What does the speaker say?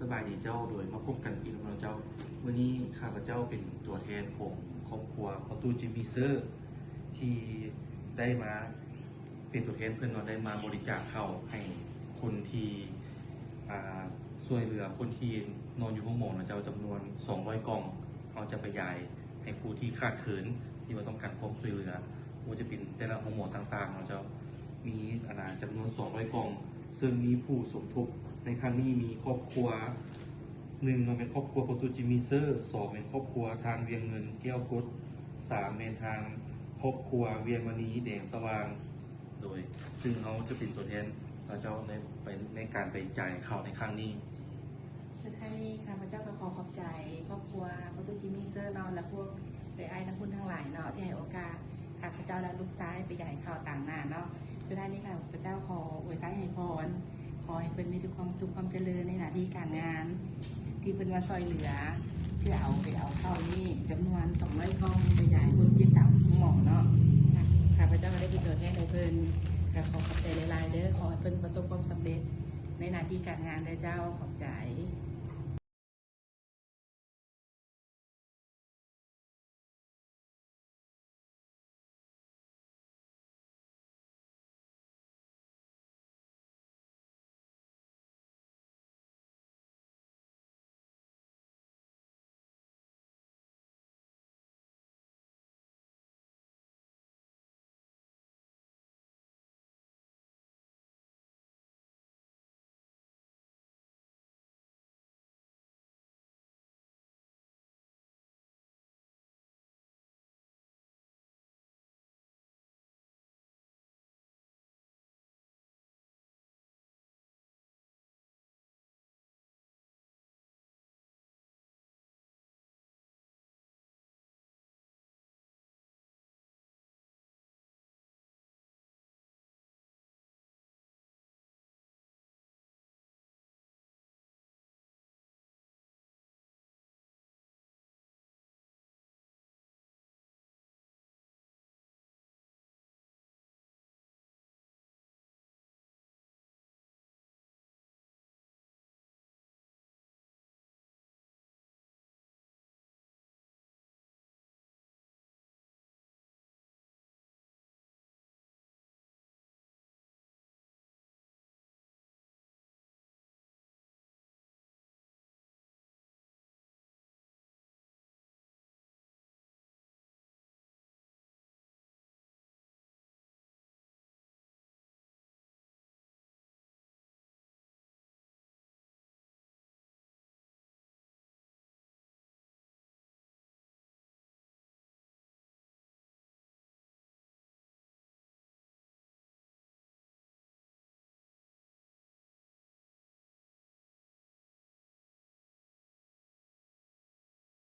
ສະບາຍດີເຈົ້າ ໂດຍມາພົບກັນອີກແລ້ວເນາະເຈົ້າ. ມື້ນີ້ຂ້າພະເຈົ້າເປັນຕົວແທນຂອງຄອບຄົວພໍ່ຕູ້ຈິມມີເຊີ ທີ່ໄດ້ມາເປັນຕົວແທນເພິ່ນເນາະ ໄດ້ມາບໍລິຈາກເຂົ້າໃຫ້ຄົນທີ່ ອ່າ ຊ່ວຍເຫຼືອຄົນທີ່ນອນຢູ່ໂຮງໝໍເນາະເຈົ້າ ຈຳນວນສອງຮ້ອຍກ່ອງ. ເຮົາຈະໄປຢາຍໃຫ້ຜູ້ທີ່ຂາດເຂີນ ທີ່ວ່າຕ້ອງການຄວາມຊ່ວຍເຫຼືອ ບໍ່ວ່າຈະເປັນແຕ່ລະໂຮງໝໍຕ່າງໆເນາະເຈົ້າ. ມີ ອັນນ່າ ຈຳນວນສອງຮ້ອຍກ່ອງ ເຊິ່ງມີຜູ້ສົມທົບໃນຄັ້ງນີ້ມີຄອບຄົວ ໜຶ່ງເນາະ ແມ່ນຄອບຄົວພໍ່ຕູ້ຈິມມີເຊີ, ສອງແມ່ນຄອບຄົວທ່ານວຽງເງິນ ແກ້ວກົດ, ສາມແມ່ນທາງຄອບຄົວວຽງມະນີ ແດງສະຫວ່າງ ໂດຍ ຊຶ່ງເຮົາຈະເປັນຕົວແທນເຂົາເຈົ້າໃນ ໄປ ໃນການໄປຈ່າຍເຂົ້າໃນຄັ້ງນີ້. ສຸດທ້າຍນີ້ ຂ້າພະເຈົ້າກໍຂໍຂອບໃຈຄອບຄົວພໍ່ຕູ້ຈິມມີເຊີເນາະ ແລະ ພວກເອື້ອຍອ້າຍທັງຄຸນທັງຫຼາຍເນາະ ທີ່ໃຫ້ໂອກາດຂ້າພະເຈົ້າ ແລະ ລູກຊາຍໄປຢາຍເຂົ້າຕາມໜ້າເນາະ. ສຸດທ້າຍນີ້ ຂ້າພະເຈົ້າຂໍອວຍໄຊໃຫ້ພອນ ຂໍໃຫ້ເພິ່ນມີແຕ່ຄວາມສຸກຄວາມຈະເລີນໃນໜ້າທີ່ການງານ ທີ່ເພິ່ນມາຊ່ອຍເຫຼືອ ເພື່ອເອົາໄປເອົາເຂົ້ານີ້ຈຳນວນສອງຮ້ອຍກ່ອງ ໄປຢາຍຄົນເຈັບຕາມໂຮງໝໍເນາະ. ຂ້າພະເຈົ້າກໍໄດ້ເປັນຕົວແທນໃຫ້ເພິ່ນ ກໍຂໍຂອບໃຈຫຼາຍໆເດີ. ຂໍໃຫ້ເພິ່ນປະສົບຄວາມສຳເລັດໃນໜ້າທີ່ການງານເດີເຈົ້າ. ຂອບໃຈ.